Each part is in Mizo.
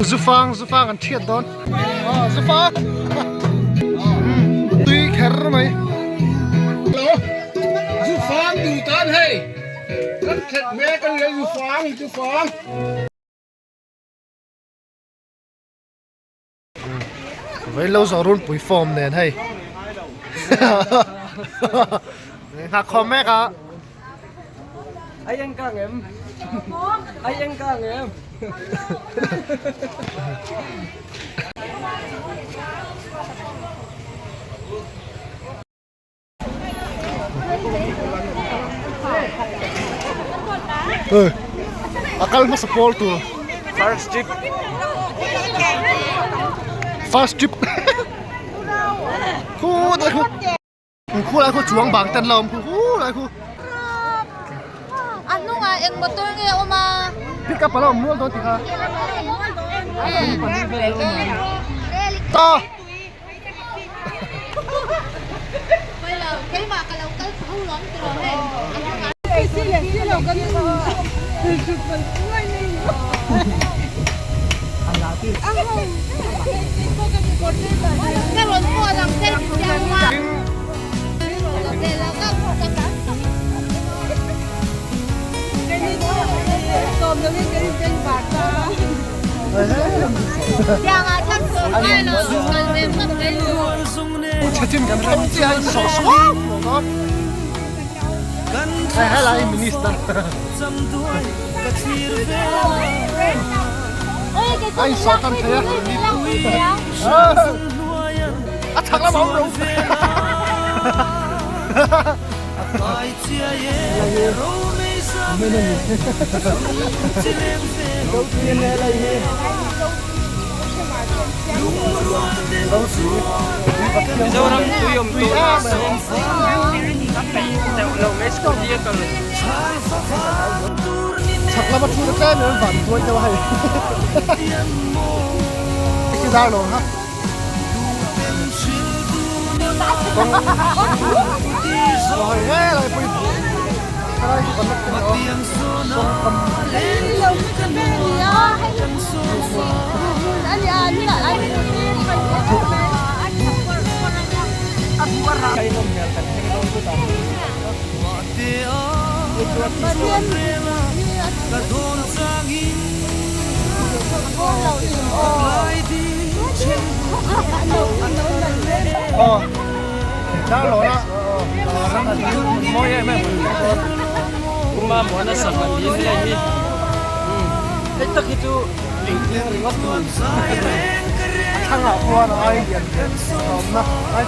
Zufang zufang an thiat dawn. Aw zufang. Tui kher mai. Hello. Zufang duh tan hei. Kan khet mek a nia zufang zufang. Vailo zawh runpui form nen hei nghak khawm mek a. Ai eng kang em? Ai eng kang em? A kal hmasa pawl tur. First trip. First trip. Khu lai khu. Khu lai khu chuang bang ten lo khu khu lai khu. A hnungah eng motor nge a awm a? Pick up a lo awm nual dawn tikha. Ta. Chachin kan thleng chiah a sawh suau suau dawn. Hei helai minister. A insawh tan thei a. A chak lamah awm lo. Mizoram tui awm tur a a peih deuh lo mai scooty a kal. Chhak lama thu te tlem in an van tuai deuh a hei. Khi dar lo ha. Mawi em em kuma muana sak an ni hle hi hei tak hi chu engtling ringawt tur Thangah khuan ai lian awmna ai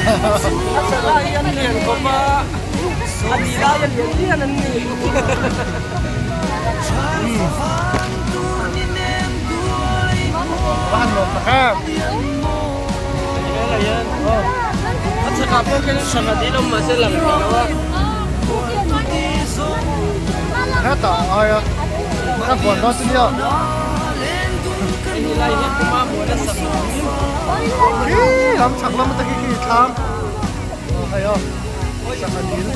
A chala hi an lian khawp a, a ti lai a lian lian an ni. Va han nuam tak em. A chhakah pawh khian sangha dil awm mahse lang thei lo a. Hetah aia ka huan dawn chu nia. Hei lai hi kuma muan a sak ang in. Khi lam chhak lam te khi khi thlam. Hei aw. Sangha dil.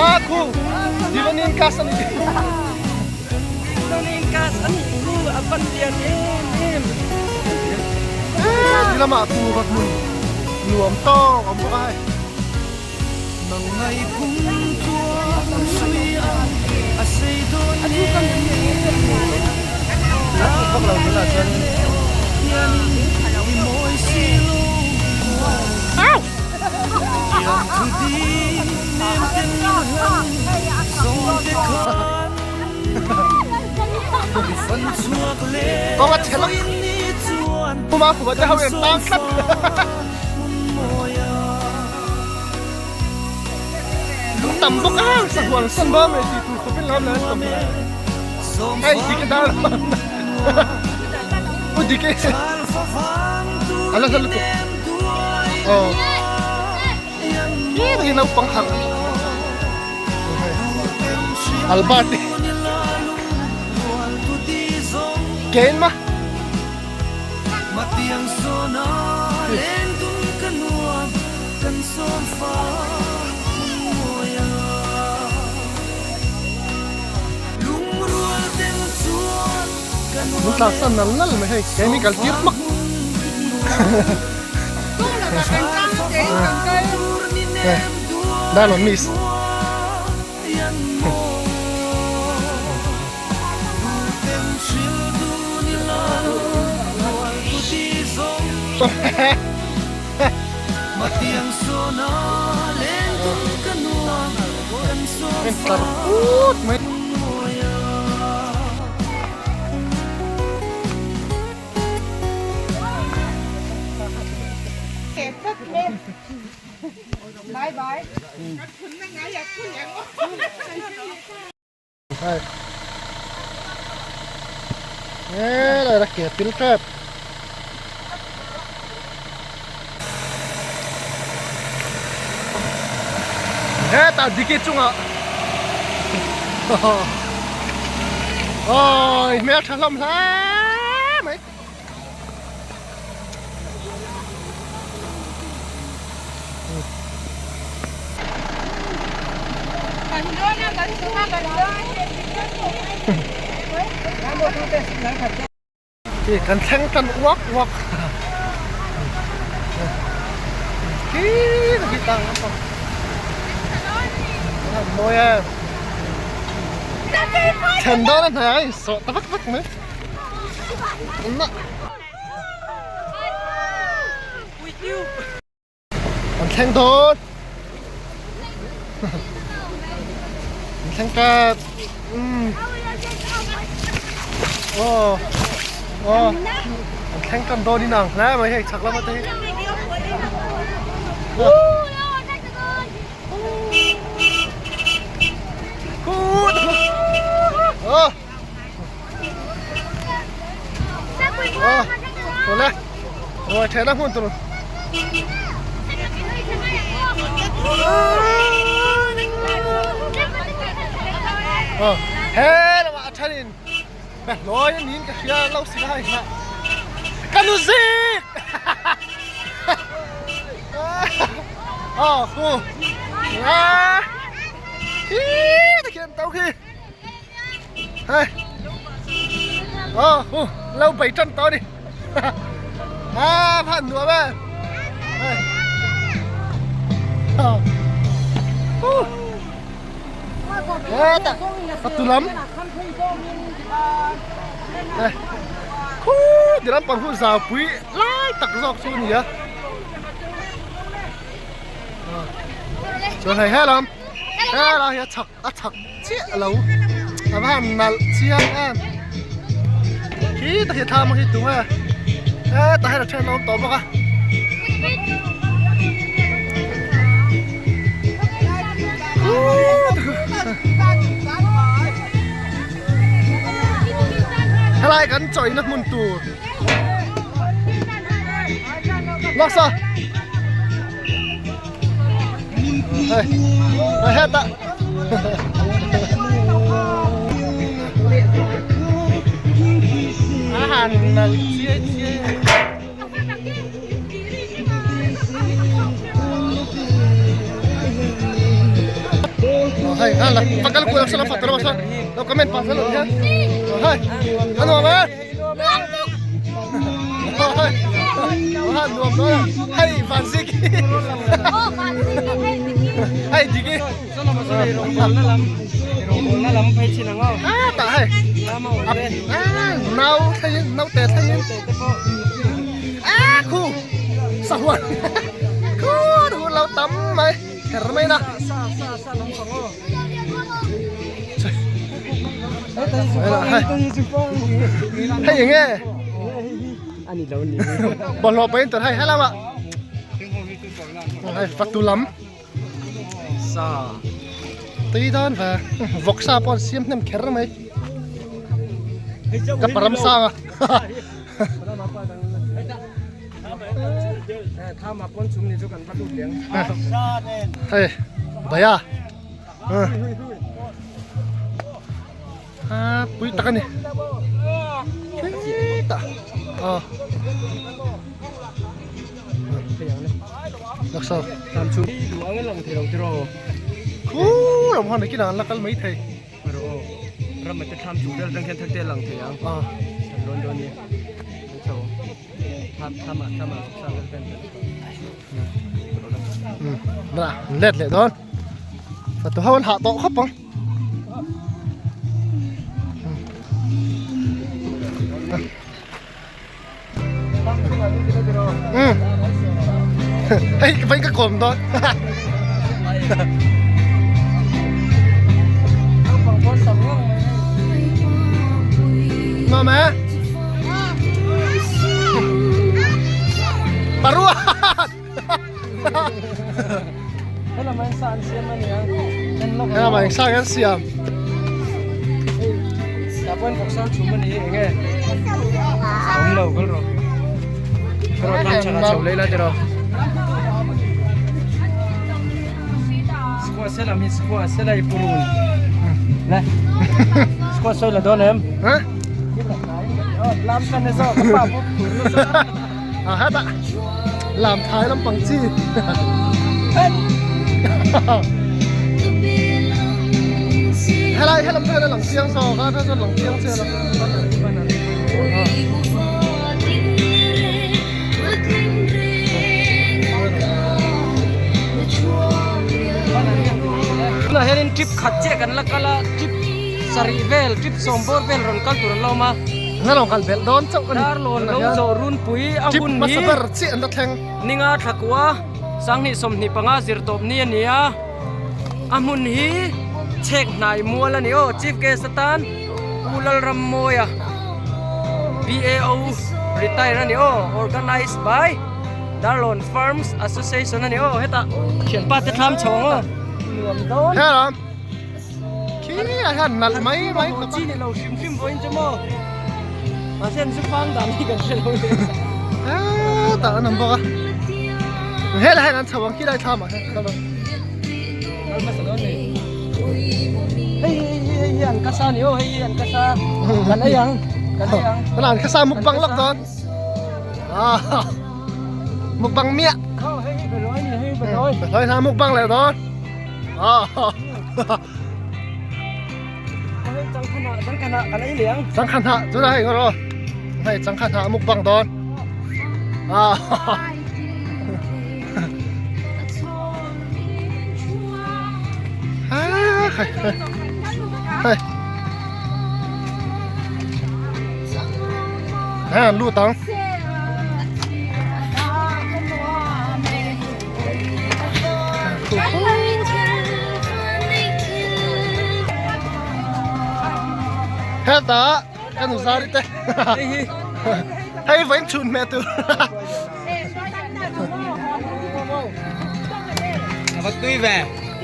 A khu. Divanin kas ani. Divanin kas ani khu a pan lian em em. Ti lamah khu va hmun nuam tawk awm bawk a hei. Kawng a chhe lawk. Puma khuma te ho in tang tlat. Tam bawk a sahuan san ba mai tih tur khawpin lam la an tam la. Hei dike dar u dike ala hla lutuk. Aw. Khi takin naupang harh. Albert Kein ma. tlak san nal nal mai hei keini kal tir hmak. Diamond miss. En tlar put mai. Hei. Nge lai la ke pil tep. Hetah diki chungah oi hmel tha hlawm hle mai. Khi kan thleng tan uak uak khi là khi tăng lắm không môi em thèm đó này sợ ta vắt vắt mấy An thleng dawn. An thleng tep. Um. Oh. Oh. An thleng tan dawn in ang hle mai hei chak lama te hi. Oh. Rồi lên. Rồi thế là hôn rồi. Ờ, thế là bạn thân Bè lối nín cái kia lâu xí hay hả? Kanu zik. Ờ, khu. À. Hi, ta khiên tao khi. Hei Ờ hu lo bei tan tawh a ni A phan nuam e Hei Hu Hetah patu lam Hei Khu ti lampang hu zau pui lai tak zawk chu a ni a Chuan hei helam helai hi a chhak a chhak chiah lo a va han nalh chiang em khi tak hi thlam khi tung e hetah hian a then a awm tawh bawk a. Helai kan chawina hmun tur laksa Hei, hei hetah. A han nalh chiai chiai a. Hei, a la pakal kual sala fatalo sa. Lo comment pa sala hian. Hei, ano ba? Hei van ziki hei diki tah hei nau thleng in nau te thleng in a khu sahuan khu thu lo tam mai kher mai na Hei eng nge bawlhhlawh pahin tawrh hei helama hei fatu lam sa tui dawn ve vawksa pawh an siam hnem kher mai ka param sang a. Hei baya a pui tak a ni tah a laksa khu lam han kinah an la kal mai thei. Ram te thlam chung vel atang khian thak te a lang thei ang. dawn dawn nia kan chho ang thlam thlam ah thlam ah vawksa vel vel kan chho Na let leh dawn fatu ho an hah tawh khawp ang. Hei ka ka kawm dawn. Nuam e? Paruat! Helam ah sa an siam. A hetah lam thai lampang chi helai helam phei lang chiang zawk a chuan lang chiang che lo Tunah hianin trip khat chiah kan la kal a trip sarih vel trip sawm bawr vel rawn kal tur an la awm a. An rawn kal belh dawn chauh a ni. Darlawn lo zawh runpui a hun hi hmasa ber chiah an la thleng. Ninga thlakua 2025 zir tawp ni a ni a, a hmun hi chhek hnai mual a ni aw Chief Guest atan Pu Lalrammawia BAO retire a ni aw organized by Darlawn Farms Association a ni aw hetah thianpa te thlam chho ang aw nuam dawn. Khi ah hian nalh mai mai khawp a. Chi ni lo hrim hrim vawiin chu maw. Mahse an zu fang dan hi kan hre lo le. Hetah an awm bawk a. Helai hian an chho ang khi lai thlam ah hian kal dawn. Kal hmasa dawn ni. Hei hei hei hei hi an kasa ni aw hei hi an kasa. Kan ei ang kan ei ang. Kan an kasa mukbang lawk dawn. Ah mukbang miah. Hei hi belawi ni hei belawi. Belawi hna mukbang leh dawn. Changkha hnah chu hei ngawr aw hei changkha hnah mukbang dawn hei hei an lut ang. Heta kan uzari te hei vain chhun hmeh tur tui ve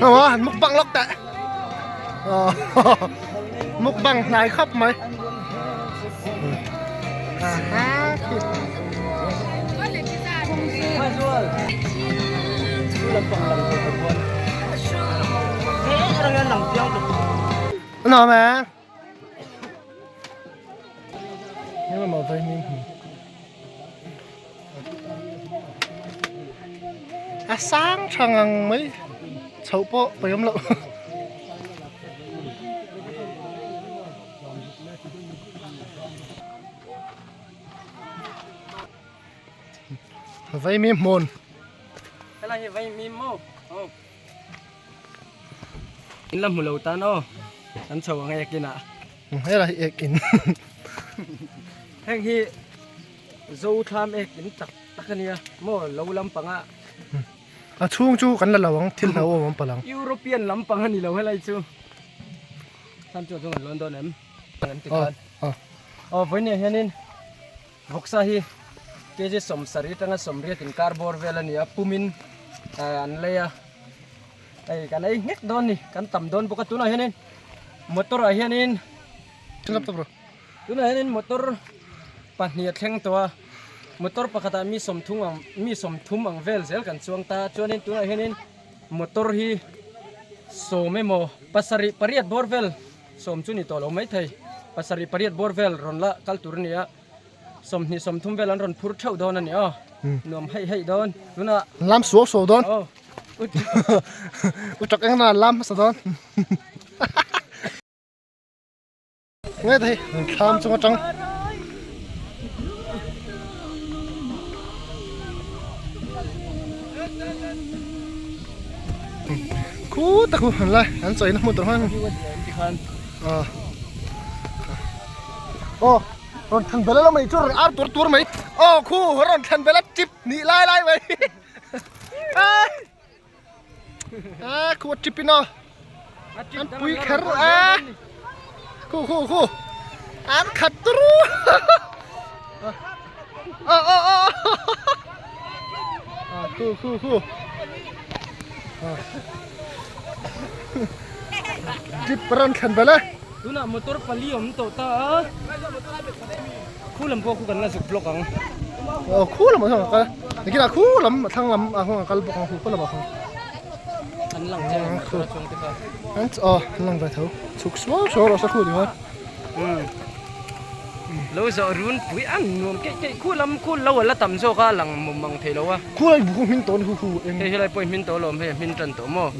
Aw han mukbang lawk teh mukbang hnai khawp mai Nó mà. Nhưng mà màu vây mình. A sang thang ang mai chho pawh pawm loh. Vaimim hmun. Helai hi vaimim maw? Aw. In la hmu lo tan aw. An chho ang ek inah. Helai hi ek in. Heng hi zo thlam ek in tak tak ania maw lo lampanga. A chhung chu kan la lo ang thil hlo awm palh ang. European lampang a ni lo helai chu. Thlam chu a chung an lawn dawn em? An ti khan. Aw vawiin hianin vawksa hi kg 70 atanga 80 inkar bawr vel a ni a pumin an lei a. Hei kan ei nghek dawn ni kan tam dawn bawk a tunah hianin motor ah hianin Tunah hianin motor pahnih a thleng tawh a, motor pakhatah mi sawmthum ang mi sawmthum ang vel zel kan chuang ta a, chuanin tunah hianin motor hi sawm emaw pasarih pariat bawr vel sawm chu ni tawh lo maithei pasarih pariat bawr vel rawn la kal tur a ni a, sawmhnih sawmthum vel an rawn phur theuh dawn a ni aw, nuam heih heih dawn tunah. Lam suau suau dawn. Aw. U tak engna lam hmasa dawn. Nge thei thlam chung atang Khu tak khu han lai an chawina hmun tur hman ah aw rawn thlan bel a mai chu rawn ar tur tur mai aw khu rawn thlan bel a chip nih lai lai mai a khu a chip in aw an pui kher a khu khu khu an khat turu aw aw aw a khu khu khu jeep rawn thlen belh e tunah motor pali awm tawh ta a khu lam pawh khu kan la zuk block ang aw khu lam ah kal nikinah khu lam a thlang lam ah khuan a kal bawk ang khu khu lamah khuan an lang chiang ang motor a chuang te kha an aw an lang ve tho chhuk suau suau rawh se khu ni khan Lo zawh run pui a nuam keih keih khu lam khu lo a la tam zawk a lang mawm ang thei lo a. Khu lai bu hmin tawh a ni khu khu eng. Hei helai pawh hi hmin tawh alawm hei a hmin tan tawh maw.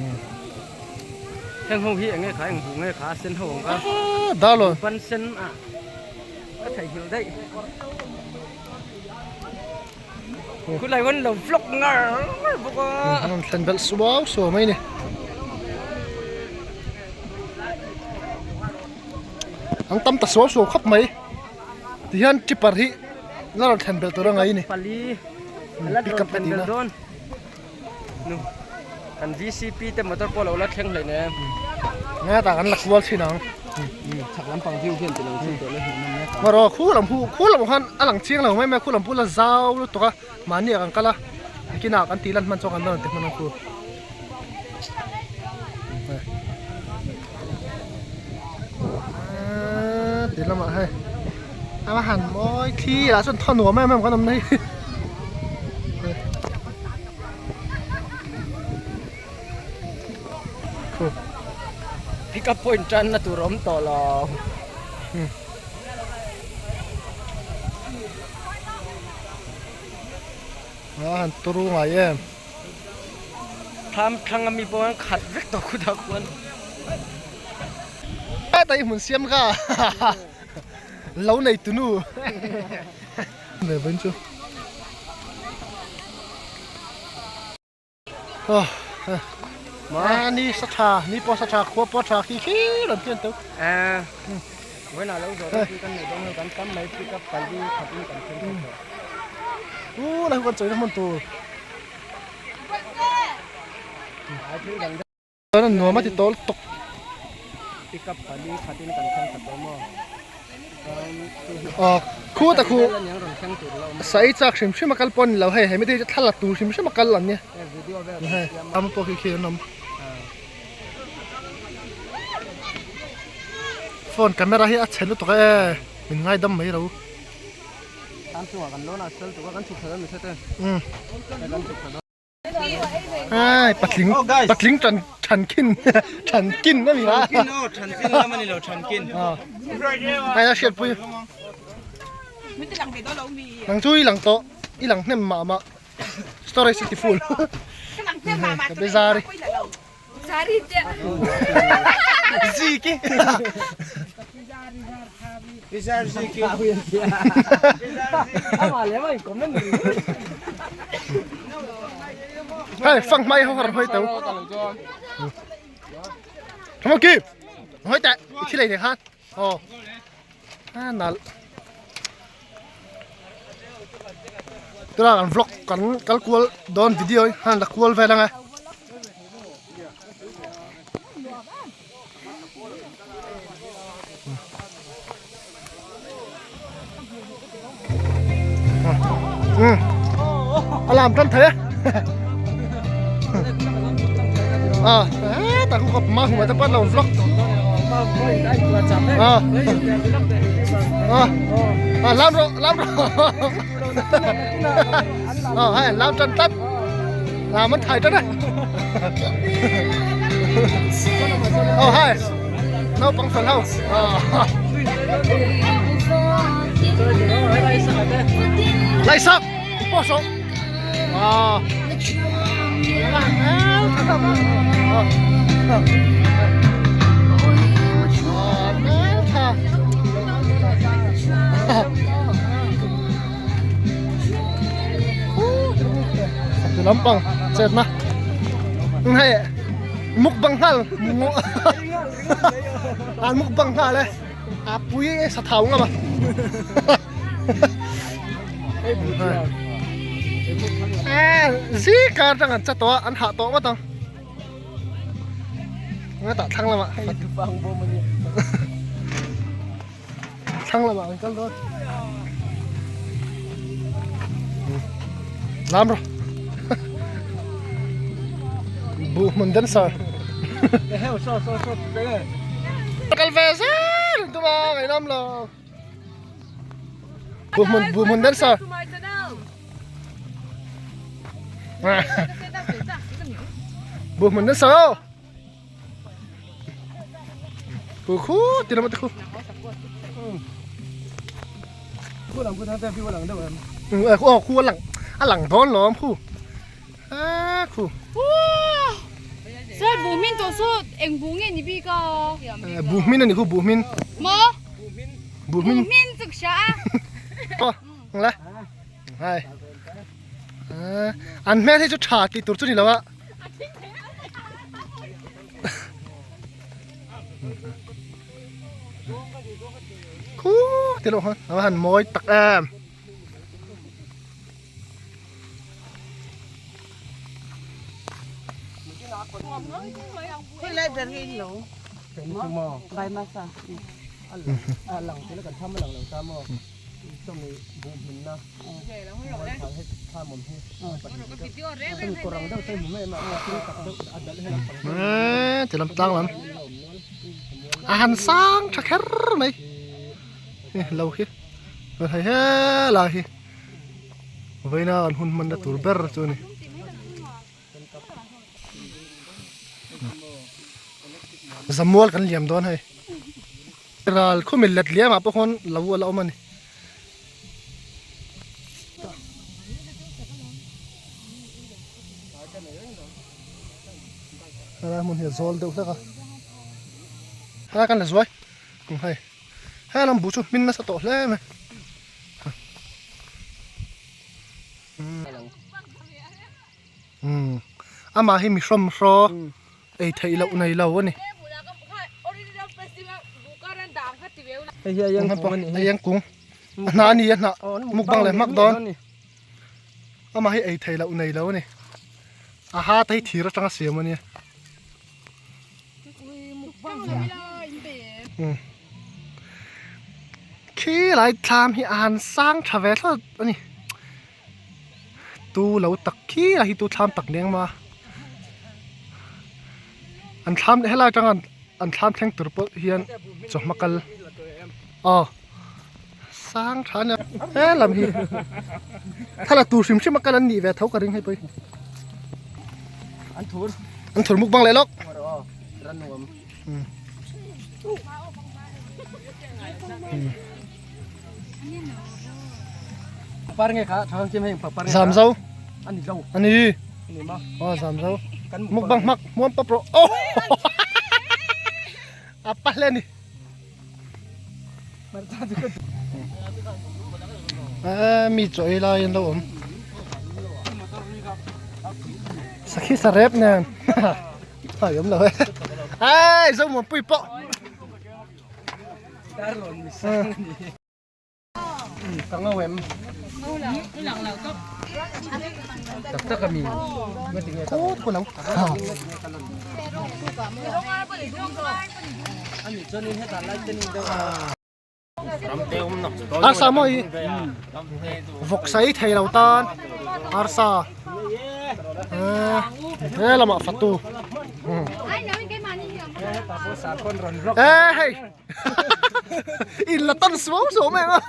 Heng ho hi eng nge kha eng bu nge kha a sen ho ang kha. Darlawn. Ban sen a ka theihnghilh daih. Khu lai khawn lo vlog ngar ngar bawk a. An rawn thlen belh suau suau mai a ni. An tam ta suau suau khawp mai tihian tipper hi la rawn thlen belh tur a ngai a ni. Pali la rawn thlen belh dawn nu kan VCP te motor pawh lo la thleng hlei nem. Nge tah kan la kual thin ang. Chhak lampang view hian ti lo chin tawh la hmuh nawm mek ang. Marawh khu lam hu khu lam khan a lang chiang lo mai mai a khu lam pawh la zau lutuk a mahni ah kan kal a nikinah kan tih lan hman chuan kan la rawn ti hman ang khu. Ti lamah hei a va han mawi thli lah chuan thaw nuam em em kan awm na hi Pick up point tan na tur awm tawh lo. A han turu ngai em. Thlam thlang ami pawh an khat vek tawh khutah khuan. Heta i hmun siam kha lo nei tunu ve vain chu ma ni sa tha ni pawh sa tha khua pawh tha khi khi lam khian to vawiinah lo zawh dawn kan nei dawn kan tam mai pick up pali khatin kan thleng thei tawh. U la hu kan chawina hmun tur. Chuan nuam a ti tawh lutuk. Pickup pali khatin kan thleng khat tawh maw? Aw khu ta khu sai chak hrim hrim a kal pawh a ni lo hei hemi te hi chu thla la tur hrim hrim a kal an nia hei ama pawh khi khi an awm phone camera hi a chhe lutuk e min ngaidam mai ro. Ai patling patling than than khin than kin a ni a than kin lam a ni lo than kin ai a hriat pui nang chu i lang tawh i lang hnem mah mah storage i ti full ka be zari Ziki. Hey, phăng may không phải hơi tấu. Come on, kịp. Hơi tệ, khi này này hát. Ồ. À, nal. Tức là vlog kan kal kual don video han la kual ve langa. A lam tan thei a a ta ku khawp ma hmuh te pawh an lo vlog a a lam rawh lam rawh a hei lam tan tlat lam an thai tan a oh hai naupang fel ho lai sak pawh sawh à lampang chet na hei mukbang nghal an mukbang nghal e a pui e sa thau ngam a zikar tang an cha tawh a an hah tawh ngawt ang nga tah thlang lamah thlang lamah an kal dawn lam rawh buh hmun dancer kal ve zel in tum a ngaihnawm lo buh hmun buh hmun dancer buh hmun dancer aw Khu khu ti lam te khu. Khu lang khu thang te view lang deuh em. Ừ khu khu lang a lang dawn lawm khu. A khu. Sir bu min to su eng bu nge ni bik a. Bu min ani khu bu min. Mo. Bu min. Bu min chuk sha. To la. Hai. An hmel hi chu tha tih tur chu ni lo a. Khu ti loh a va han mawi tak em. Ti lam tlang lam a han sang tha kher mai lo hi hei helai hi vawiina an hun hmanna tur ber chu a ni. Zamual kan liam dawn hei ral khumi let liam ah pawh khawn lo a la awm a ni. Helai hmun hi a zawl deuh hlek a helai kan la zuai hei he lam buh chu hmin nasa tawh hle mai. Amah hi mi hrawmhraw ei theih loh nei lo a ni. Hei hi a iang kung a nih hi. A iang kung. A hnah a ni a hnah. Mukbang leh hmak dawn. Amah hi ei theih loh nei lo a ni. A ha te hi thir atanga siam a nia. Khi lai thlam hi a han sang tha ve thlawt a ni. Tu lo tak khi a hi tu thlam tak leng ma an thlam helai atanga an thlam thleng tur pawh hian chawhma kal aw sang tha ania he lam hi thla tur hrim hrim a kal an nih ve tho ka ring hei pawh hi an thur an thur muk bang leh lawk Zam zo ani aw zam zo mukbang hmak hmuam pap rawh aw a pa hle ani mi chaw ei lai an lo awm sakhi sarep nen a awm lo e ai zo muanpui pawh. Arsa maw hi vawksa hi thei lo tan arsa he lamah fatu e hei in la tan suau suau mai ang a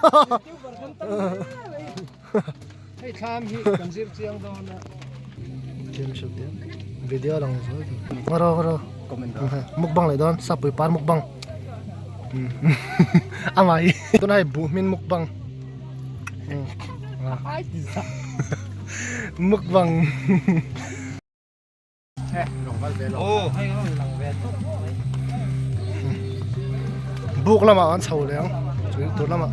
hei thlam hi kan zir chiang dawn a video lang ngaro ngaro mukbang leh dawn sapui par mukbang ama hi tunah hei buh hmin mukbang mukbang Buk lamah an chho leh ang chu tur lamah.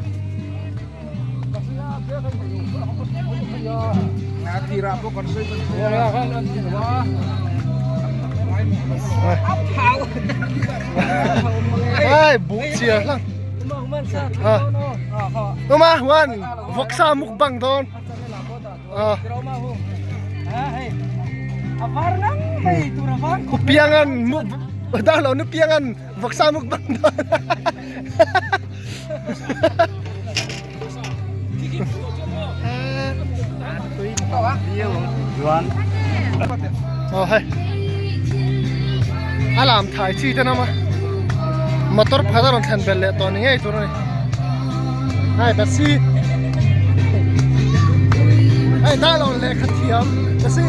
Ai buh chia hlang. Uma huan vawksa mukbang dawn. Upiangan dah lo nu piangan vawksa mukbang dawn. Aw hei a lam thai chi te nama motor pakhat a rawn thlen belh leh tawh ni ngei tur a ni hei basi hei dah lo lehkha thiam basi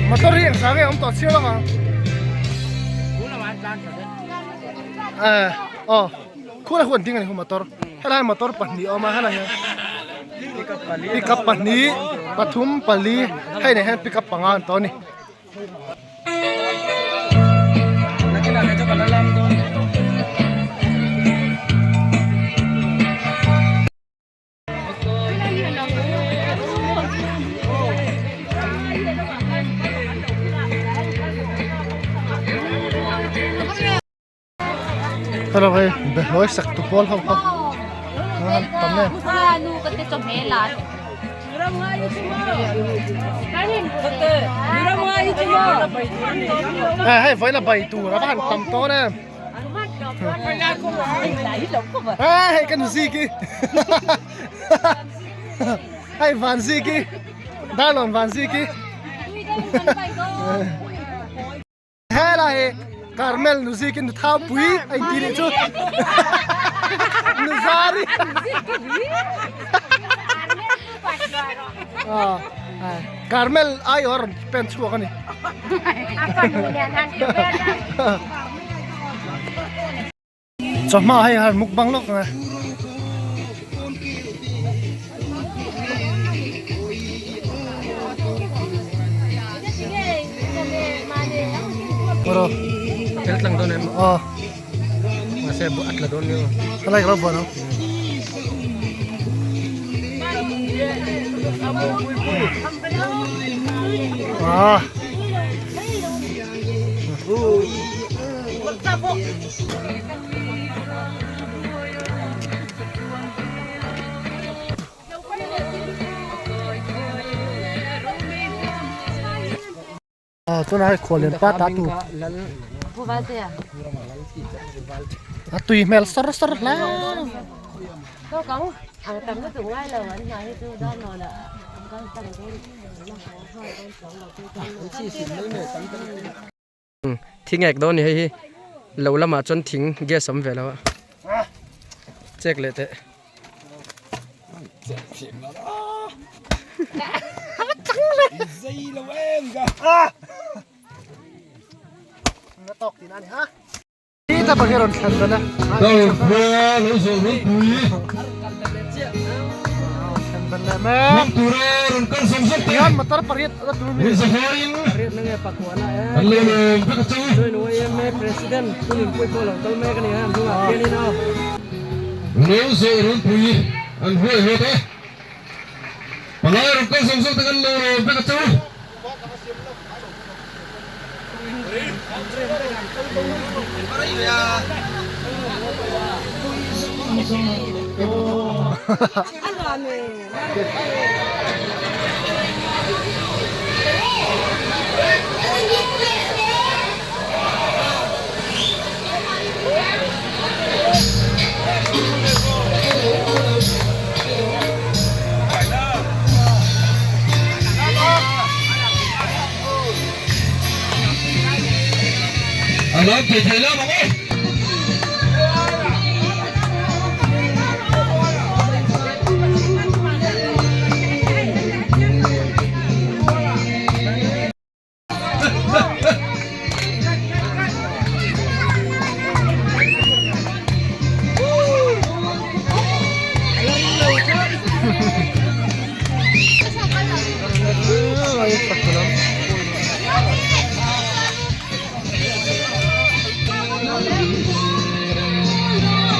Motor hi eng sang nge awm tawh chiang lo ang. Eh, oh. Khua huan ding ani hu motor. Helai motor pahnih awm a helai hian pickup pahnih pathum pali hei nei hian pickup panga an tawh a ni. Hello hei behlawi sak tu pawl ho kha an tam em. Hei vawiin a bai tur a va han tam tawn em. Hei ka nu ziki hei van ziki darlawn van ziki. Helai hi Carmel nu zikin nu thau pui a inti nih chu nu zari Carmel ai awh a rawn pen chhuak a ni Chawhma hei han mukbang lawk ang e. Poro. Tel tlang dawn em? Aw. Mahse a tla dawn nge aw. Helai ka lo buan ang. Ah. Ah tunah hei khual lian pa ta tur a tui hmel sawr sawr hle Thing ek dawn a ni hei hi lo lamah chuan thing gas awm ve lo a check leh teh.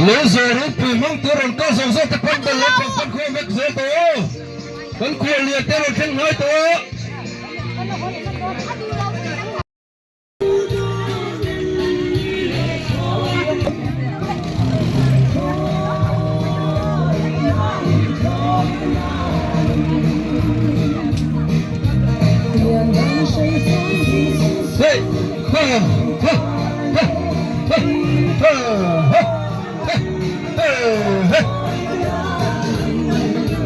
Lo zawh ropui hmang tur rawn kal zawk zawk te pawn bel lampang pan khawm vek zel tawh aw. Kan khuallian te rawn thleng hnai tawh a. Hey! Ha! Ha! Ha! Ha! Ha! Ha! Ha! Ha!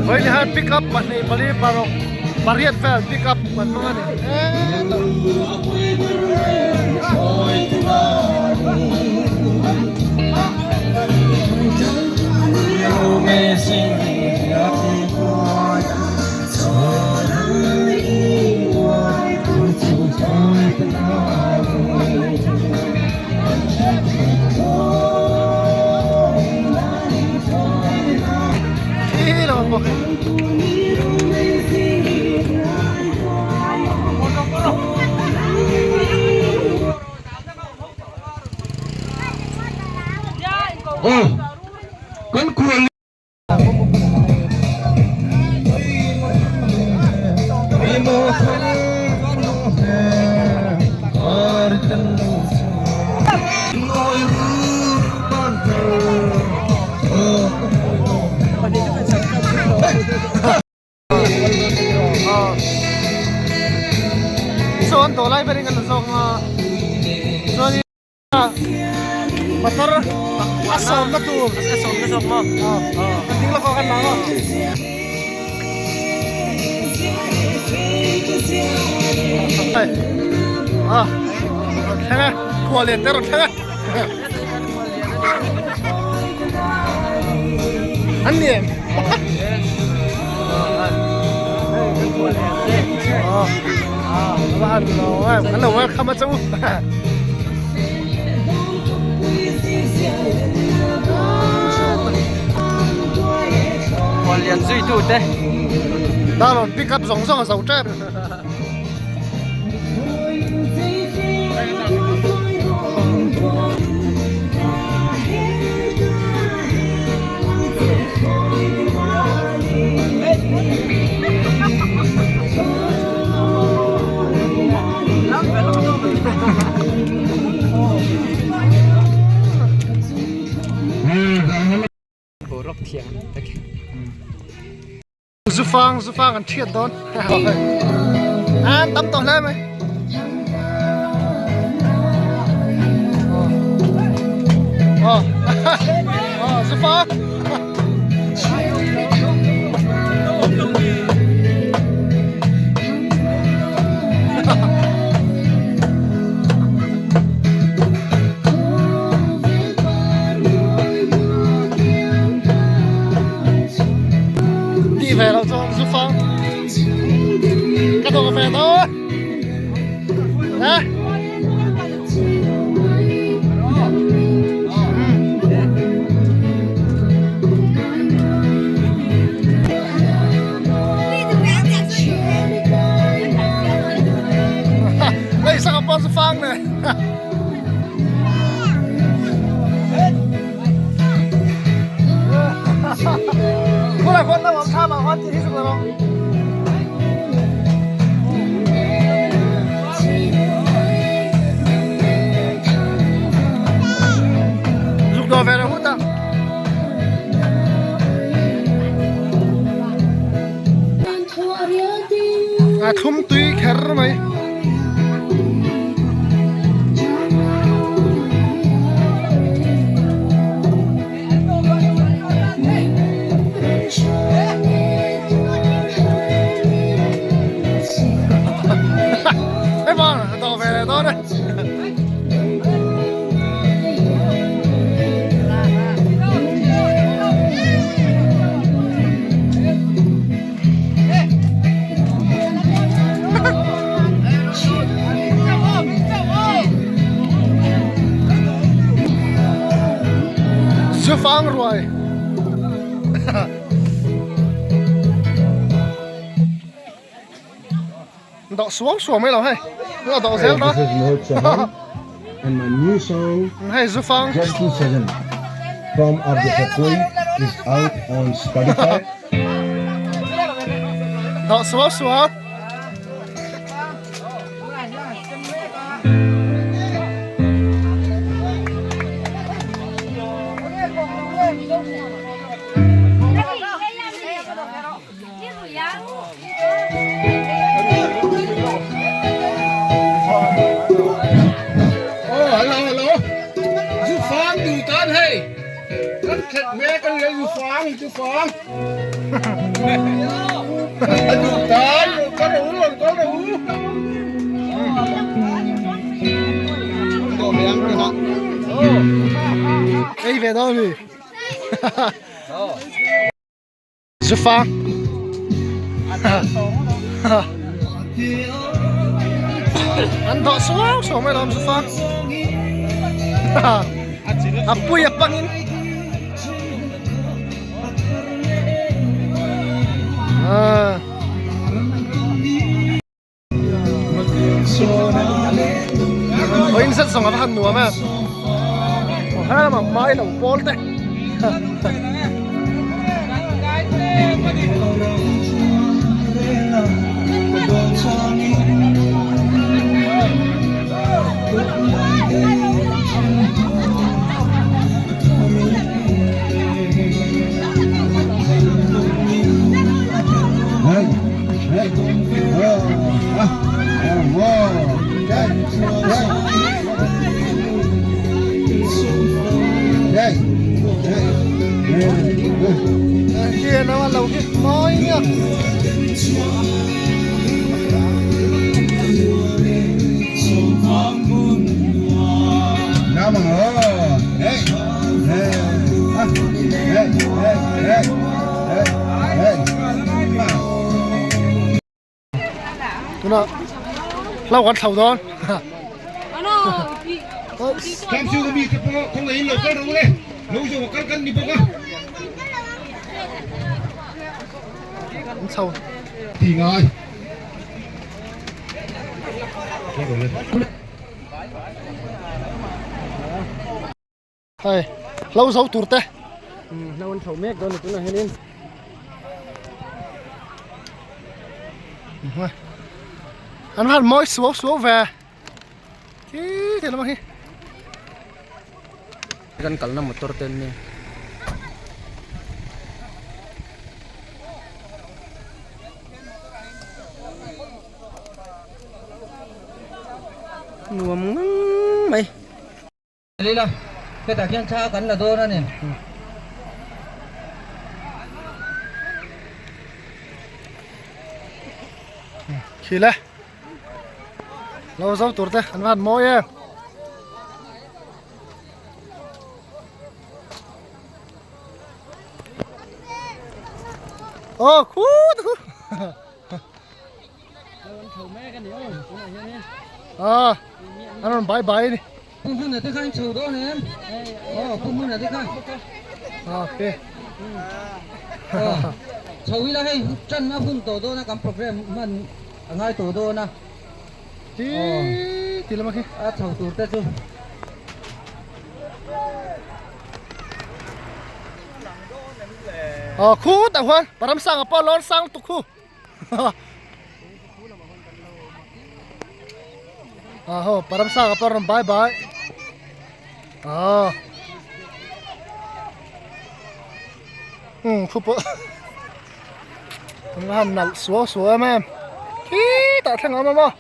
Vawiin hian pick up pahnih pali paruk pariat vel pick up an hmang a ni. Kan khual Chuan tawlai berin kan la zawk a chuanin motor a sawmna tur a sawmna zawk maw a ding lawk a kan lang a. A rawn thleng e khual lian te rawn thleng e an ni em a va han lo em an lo welcome a che u. Khuallian zuitu te. Ta rawn pick up zawng zawng a zo tep. Zufang zufang an thiat dawn an tam tawh hle mai oh oh zufang Đi về đâu cho ông Zufang Cái đồ về thôi Nè Đây sao con Zufang này Khulai khuan lam awm thlam ah khuan ti hi zuk lo maw? Zuk dawh ve lo hut a. A thlum tui kher mai. Hei maw a dawh ve leh dawn e. Zufang ruai. Dawh suau suau mai lo hei. Lo dawh zel ta. And my new song Hei zufang. Gentle Seven. From Abdul is out on Spotify. Dawh suau suau. Oh, hello, hello. Zu fang du tan hei. Kan khet me kan le zu fang, zu fang. A du tan, kan ru lo kan ru. Ei ve dawn mi. Zufang. An dawh suau suau mai lawm zufang. A pui a pangin. Ah. Vawiin zet zawng a va han nuam em aw he lamah mai lo pawl te Kia nó bắt đầu cái mối nhá. Tuna lau kan thlo dawn. An chho. Hei hlo zo tur te. Hlo an thlo mek dawn a tunah hianin. An han mawi suau suau ve. Khi thei lamah khi. Kan kalna motor te an ni. Nuam ngang mai. Lila, hetah khian thla kan la dawn a ni. Khi le. Lo zo tur te an van mawi em. Aw khu khu. À, anh rawn bai bai a ni. Pu Hmuna te kha in chho dawn em? Aw, Pu Hmuna te kha. À, ok. Aw, chho ila hei tan a hun tawh dawn a, kan program hman a ngai tawh dawn a. Ti ti lama khi. A chho tur te chu. Aw, khu tah huan Paramsanga pawh lawr sang tuk khu. Aho paramsa ka param bye bye ah um khu pawh an han nalh suau suau em em khi tah thleng a awm a maw.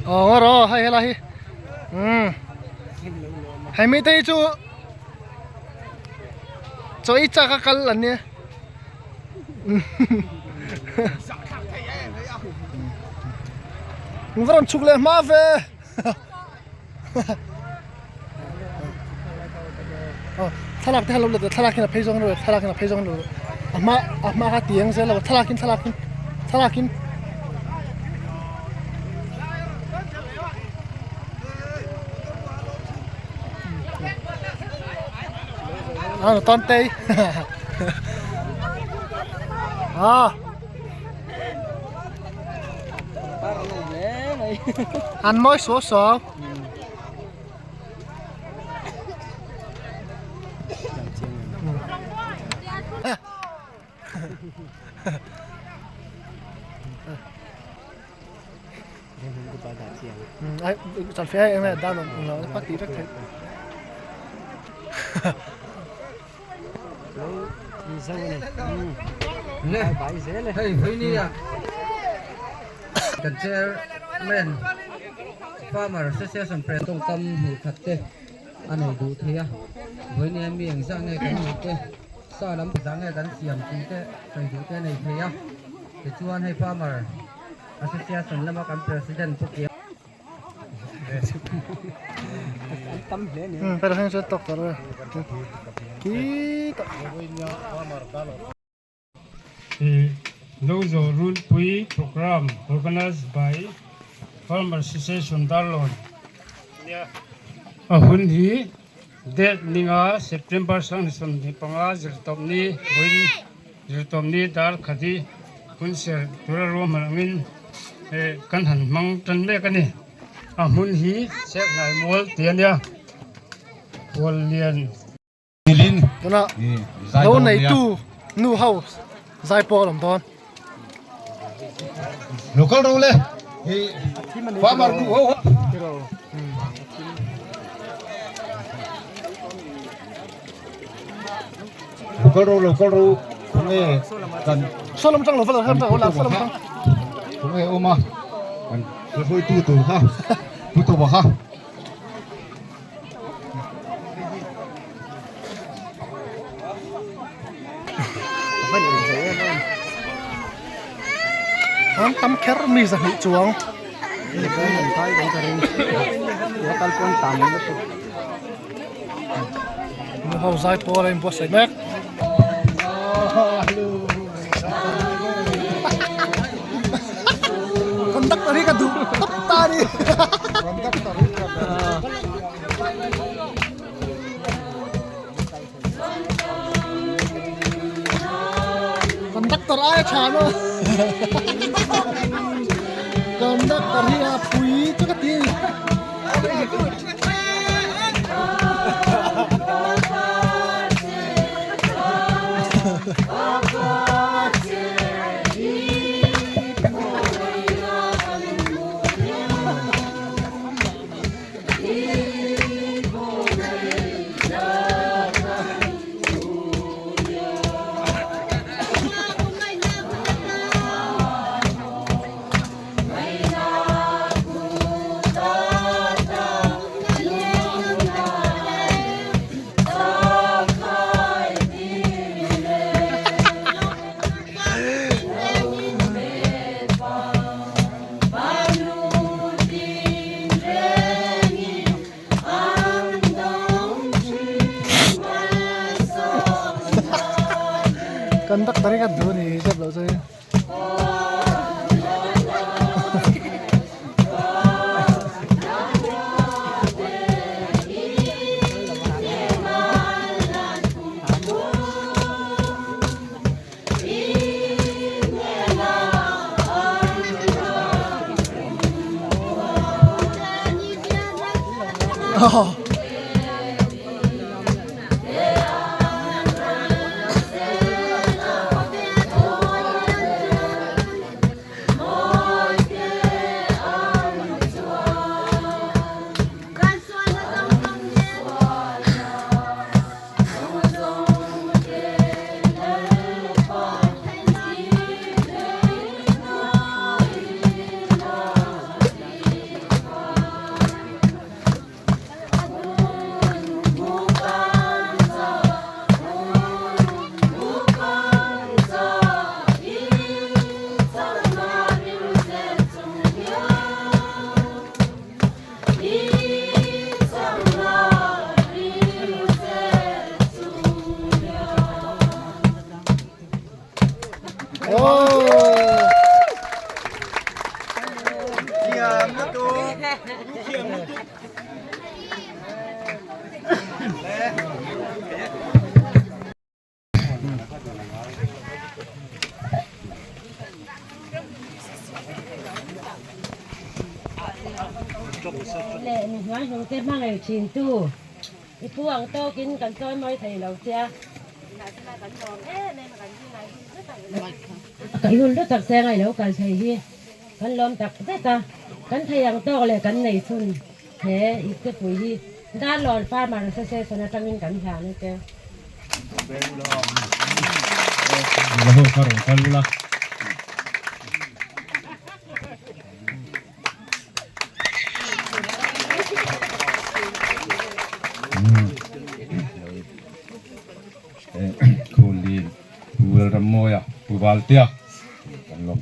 Aw rawh hei helai hi umm hei mite hi chu chaw ei chak a kal an nia Min va rawn chhuk leh hma ve thlalak te kha lo let thlalak hian a phei zawng thlalak hian a phei zawng. A hma a hma kha tiang zel lo thlalak in thlalak in thlalak in. À, ton tây. À. Ăn mỗi số số. Ai chan fe em da lo lo pa ti vek thei. Ne hei vui ni a kan chairman farmer association president tawngkam hmuh khat te a nei duh thei a vui ni a mi engzah nge kan nih te sa lam zah nge kan siam tih te sawi duh te a nei thei a tichuan hei farmer association lama kan president pawh kiang Pero heng chu tawk tawh khi Lozo Rulpui program organized by Farmer Association Darlawn a hun hi date ninga September 25 zirtawpni vawiin zirtawpni dar khati hunser tura ruahman angin kan han hmang tan mek a ni. A hmun hi Serhnai Mual tih a nia Khuallian. Tuna lo neitu nu ho zai pawh a awm dawn. Local ro le farmer nu ho. Local ro local ro khawnge kan Saw lam tang lo va lo lam tang lo saw lam tang. Khawnge awm a kan hruaitu tur kha pu tawp a kha. An tam kher mi zahnih chuang. Ho zai pawl a inbuatsaih mek. Conductor hi ka duh tawp ta a ni. Conductor aia tha no. Conductor hi a pui chu ka ti. Kan doctor hi ka duh a ni zep loh chu. Oh. Thiam lutuk. Thiam lutuk. Leh mi hnuai hnung te hmangaih thin tu i pu ang tawkin kan chawi mawi thei lo che a. Kan hun hlu tak senga i lo kal thei hi kan lawm tak zet a, kan thei ang tawk leh kan nei chhun he iptepui hi Darlawn Farmer Association atangin kan hlan a che. Khulin Pu Lalrammawia, Pu Valtea kan lawm.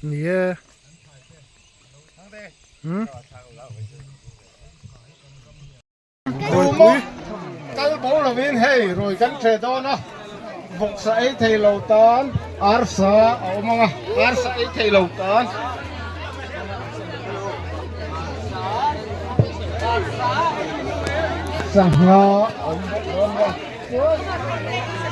Ni e. Hmm? Tumah kal bo lovin hei rui kan ṭhe dawn a, vawksa ei thei lo tan arsa a awm ang a, arsa ei thei lo tan. Sangha a awm bawk dawn a.